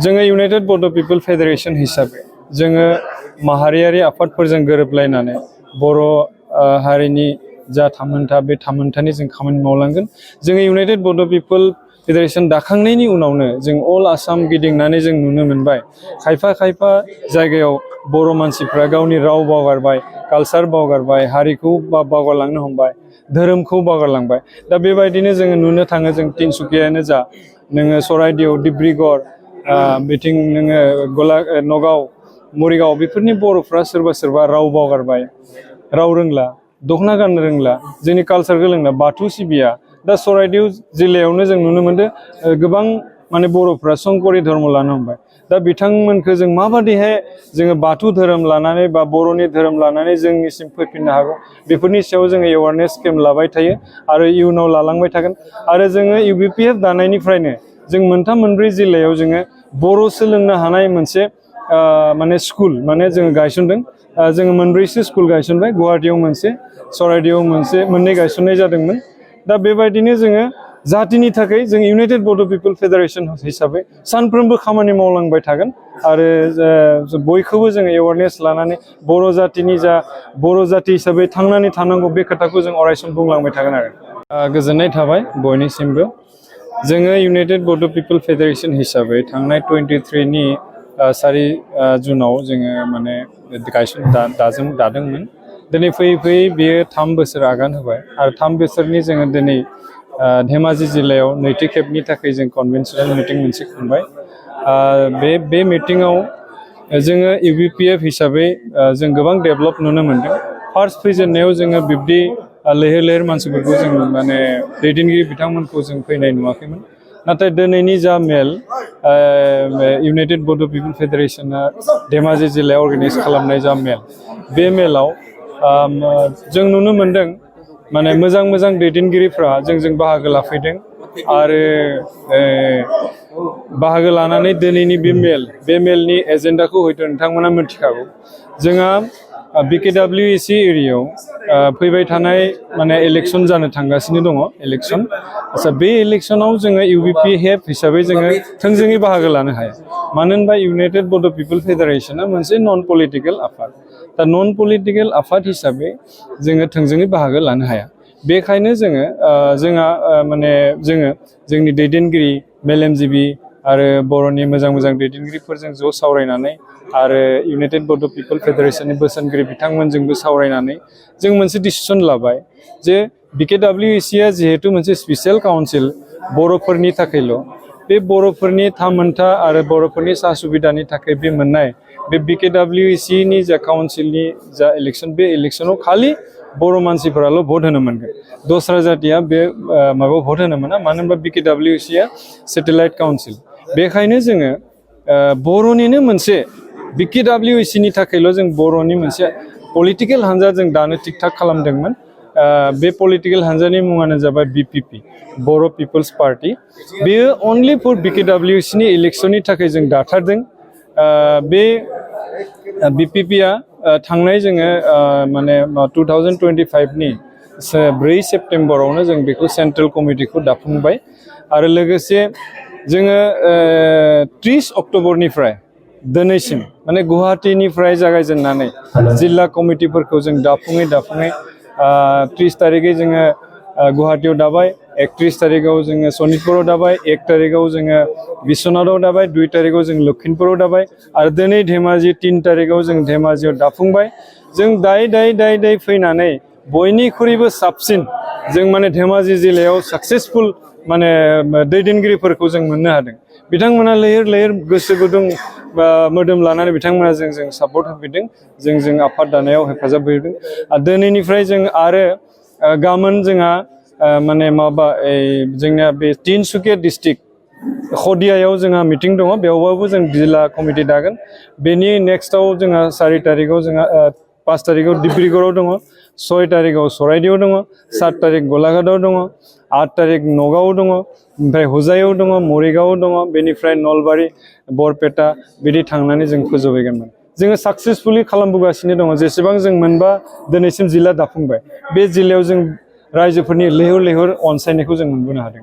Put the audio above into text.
जोङो यूनाइटेड बड' people federation हिसाबै जोङो माहारियारि आफादफोरजों गोरोबलायनानै बर' हारिनि जा थामोनथा बे थामोनथानि जों खामानि मावलांगोन। जोङो यूनाइटेड बड' पीपल फेडरेशन दाखांनायनि उनावनो जों अल आसाम गिदिंनानै जों नुनो मोनबाय खायफा जायगायाव बर' मानसिफ्रा गावनि राव बावगारबाय, कालचार बावगारबाय, हारिखौ बावगारलांनो हमबाय, धोरोमखौ बावगारलांबाय। दा बेबायदिनो जोङो नुनो थाङो जों तिनसुकियानो जा, नोङो सराइदेव, डिब्रुगड़, बिथिं नोङो नगाव, मरिगाव बेफोरनि बर'फ्रा सोरबा राव बावगारबाय, राव रोंला, दखना गाननो रोंला, जोंनि कालचारखौ रोंला, बाथौ सिबिया। दा सराइदेव जिल्लायावनो जों नुनो मोनदों गोबां माने बर'फ्रा संकरि धर्म लानो हमबाय। दा बिथांमोनखौ जों माबादिहाय जोङो बाथौ धोरोम लानानै बा बर'नि धोरोम लानानै जोंनिसिम फैफिननो हागौ बेफोरनि सायाव जोङो एवारनेस केम्प लाबाय थायो आरो इयुनाव लालांबाय थागोन। आरो जोङो UBPF दानायनिफ्रायनो जों मोनथाम मोनब्रै जिल्लायाव जोङो बर' सोलोंनो हानाय मोनसे माने स्कुल माने जोङो गायसनदों। जोङो मोनब्रैसो स्कुल गायसनबाय, गुवाहाटीयाव मोनसे, सराइदेवआव मोनसे, मोननै गायसननाय जादोंमोन। दा बेबायदिनो जोङो जातिनि थाखाय जों यूनाइटेड बड' पीपल फेडरेशन हिसाबै सानफ्रोमबो खामानि मावलांबाय थागोन आरो बयखौबो जोङो एवारनेस लानानै बर' जातिनि जा बर' जाति हिसाबै थांनानै थानांगौ बे खोथाखौ जों अरायसम बुंलांबाय थागोन आरो। गोजोननाय थाबाय बयनिसिमबो। जोङो यूनाइटेड बड' पीपल फेडरेशन हिसाबै थांनाय 23 जुनाव जोङो माने दादोंमोन। दिनै फैयै बेयो 3 बोसोर आगान होबाय आरो 3 बोसोरनि जोङो दिनै धेमाजि जिल्लायाव नैथि खेबनि थाखाय जों कनभेनसनेल मिटिं मोनसे खुंबाय। बे मिटिङाव जोङो UBPF हिसाबै जों गोबां डेभेलप नुनो मोनदों। फार्स्ट फैजेननायाव जोङो बिब्दि लैहोर मानसिफोरखौ जों माने दैदेनगिरि बिथांमोनखौ जों फैनाय नुवाखैमोन। नाथाय दिनैनि जा मेल यूनाइटेड बड' पीपल फेडरेशना धेमाजि जिल्लायाव अर्गेनाइज खालामनाय जा मेल, बे मेलाव जों नुनो मोनदों माने मोजां दैदेनगिरिफ्रा जोंजों बाहागो लाफैदों आरो बाहागो लानानै दिनैनि बे मेलनि एजेन्डाखौ हयथ' नोंथांमोना मिथिखागौ। जोंहा BKWEC एरियायाव फैबाय थानाय माने इलेक्सन जानो थांगासिनो दङ, इलेक्सन। आচ্ছা, बे इलेक्सनाव जोङो UBPF हिसाबै जोङो थोंजोङै बाहागो लानो हाया। मानो होनबा यूनाइटेड बड' पीपल फेडरेशना मोनसे नन पलिटिकेल आफाद। दा नन पलिटिकेल आफाद हिसाबै जोङो थोंजोङै बाहागो लानो हाया। बेखायनो जोङो जोंनि दैदेनगिरि मेलेमजिबि आरो बर'नि मोजां दैदेनगिरिफोरजों ज' सावरायनानै आरो यूनाइटेड बड' पीपल फेडरेशननि बोसोनगिरि बिथांमोनजोंबो सावरायनानै जों मोनसे डिसिसन लाबाय जे BKWECआ जिहेतु मोनसे स्पेसियेल काउन्सिल बर'फोरनि थाखायल', बे बर'फोरनि थामोनथा आरो बर'फोरनि सा सुबिदानि थाखाय बे मोननाय बे BKWECनि जा काउन्सिलनि जा इलेक्सन, बे इलेक्सनाव खालि बर' मानसिफोराल' भट होनो मोनगोन। दस्रा जातिया बे माबायाव भट होनो मोना, मानो होनबा BKWECआ सेटेलाइट काउन्सिल। बेखायनो जोङो बर'निनो मोनसे BKWECनि थाखायल' जों बर'नि मोनसे पलिटिकेल हान्जा जों दानो थिक थाक खालामदोंमोन। बे पलिटिकेल हान्जानि मुङानो जाबाय BPP बर' पिपल्स पार्टी। बेयो अनलि फर BKWECनि इलेक्सननि थाखाय जों दाथारदों। बे BPPआ थांनाय जोङो माने 2025नि 4 सेप्तेम्बरावनो जों बेखौ सेन्ट्रेल कमिटिखौ दाफुंबाय आरो लोगोसे जोङो 30 अक्ट'बरनिफ्राय दिनैसिम माने गुवाहाटीनिफ्राय जागायजेननानै जिल्ला कमिटिफोरखौ जों दाफुङै 30 तारिखै जोङो गुवाहाटीयाव दाबाय, 31 तारिखआव जोङो सनितपुराव दाबाय, 1 तारिखआव जोङो बिश्वनाथाव दाबाय, 2 तारिखआव जों लखिमपुराव दाबाय आरो दिनै धेमाजि 3 तारिखआव जों धेमाजियाव दाफुंबाय। जों दाय फैनानै बयनिख्रुइबो साबसिन जों माने धेमाजि जिल्लायाव साक्सेसफुल माने दैदेनगिरिफोरखौ जों मोननो हादों। बिथांमोना लैहोर गोसो गुदुं मोदोम लानानै बिथांमोना जों सापर्ट होफैदों, जों आफाद दानायाव हेफाजाब होदों। दिनैनिफ्राय जों आरो गाबोन जोंहा माने जोंनिया बे तिनसुकिया डिस्ट्रिक्ट खदियायाव जोंहा मिटिं दङ, बेवहायबो जों जिल्ला कमिटि दागोन। बेनि नेक्स्टआव जोंहा 4 तारिखआव जोंहा 5 तारिखआव डिब्रुगड़आव दङ, 6 तारिखआव सराइदेवआव दङ, 7 तारिख गलाघाटआव दङ, 8 तारिख नगावआव दङ, ओमफ्राय हुजायाव दङ, मरिगावआव दङ, बेनिफ्राय नलबारि, बरपेटा बिदि थांनानै जों फोजोबहैगोन। जोङो साक्सेसफुलि खालामबोगासिनो दङ। जेसेबां जों मोनबा दिनैसिम जिल्ला दाफुंबाय, बे जिल्लायाव जों रायजोफोरनि लैहोर अनसायनायखौ जों मोनबोनो हादों।